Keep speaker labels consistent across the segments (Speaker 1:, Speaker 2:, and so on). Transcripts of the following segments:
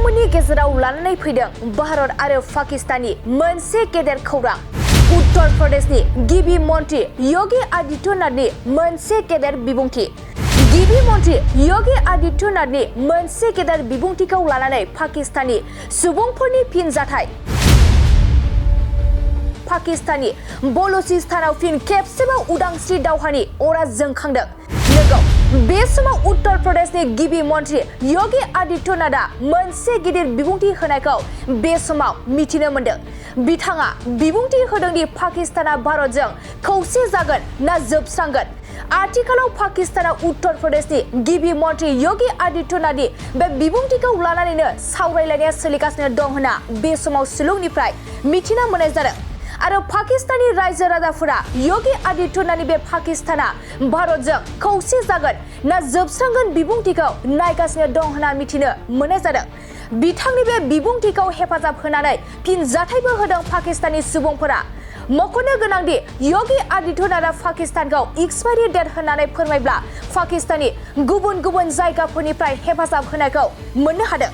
Speaker 1: बिथांमोननि गेजेराव लानानै फैदों भारत आरो पाकिस्ताननि मोनसे गेदेर खौरां। उत्तर प्रदेशनि गिबि मन्त्रि योगी आदित्यनाथनि मोनसे गेदेर बिबुंथि। गिबि मन्त्रि योगी आदित्यनाथनि मोनसे गेदेर बिबुंथिखौ लानानै पाकिस्ताननि सुबुंफोरनि फिनजाथाय। पाकिस्ताननि बलुचिस्तानाव फिन खेबसेबाव उदांस्रि दावहानि अरा जोंखांदों। नंगौ, बे समाव उत्तर प्रदेशनि गिबि मन्त्रि योगी आदित्यनाथआ मोनसे गिदिर बिबुंथि होनायखौ बे समाव मिथिनो मोन्दों। बिथाङा बिबुंथि होदोंदि पाकिस्ताना भारतजों खौसे जागोन ना जोबस्रांगोन। आथिखालाव पाकिस्तानाव उत्तर प्रदेशनि गिबि मन्त्रि योगी आदित्यनाथनि बे बिबुंथिखौ लानानैनो सावरायलायनाया सोलिगासिनो दं होनना बे समाव सुलुंनिफ्राय मिथिना मोननाय जादों। आरो पाकिस्ताननि रायजो राजाफोरा योगी आदित्यनाथनि बे पाकिस्ताना भारतजों खौसे जागोन ना जोबस्रांगोन बिबुंथिखौ नायगासिनो दं होनना मिथिनो मोननाय जादों। बिथांनि बे बिबुंथिखौ हेफाजाब होनानै फिनजाथायबो होदों पाकिस्ताननि सुबुंफोरा। मख'नो गोनांदि योगी आदित्यनाथआ पाकिस्तानखौ एक्सपायरि डेट होननानै फोरमायब्ला पाकिस्ताननि गुबुन गुबुन जायगाफोरनिफ्राय हेफाजाब होनायखौ मोननो हादों।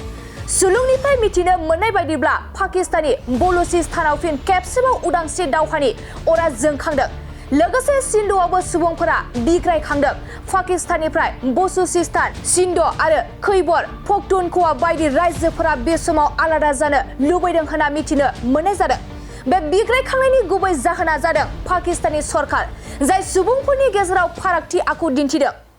Speaker 1: सुलुंनिफ्राय मिथिनो मोननाय बायदिब्ला पाकिस्ताननि बलुचिस्तानाव फिन खेबसेबाव उदांस्रि दावहानि अरा जोंखांदों। लोगोसे सिन्धुआवबो सुबुंफोरा बिग्रायखांदों। पाकिस्ताननिफ्राय बलुचिस्तान, सिन्ध आरो खैबर पख्तुनख्वा बायदि रायजोफोरा बे समाव आलादा जानो लुबैदों होनना मिथिनो मोननाय जादों। बे बिग्रायखांनायनि गुबै जाहोना जादों पाकिस्ताननि सरकार, जाय सुबुंफोरनि गेजेराव फारागथि आखु दिन्थिदों।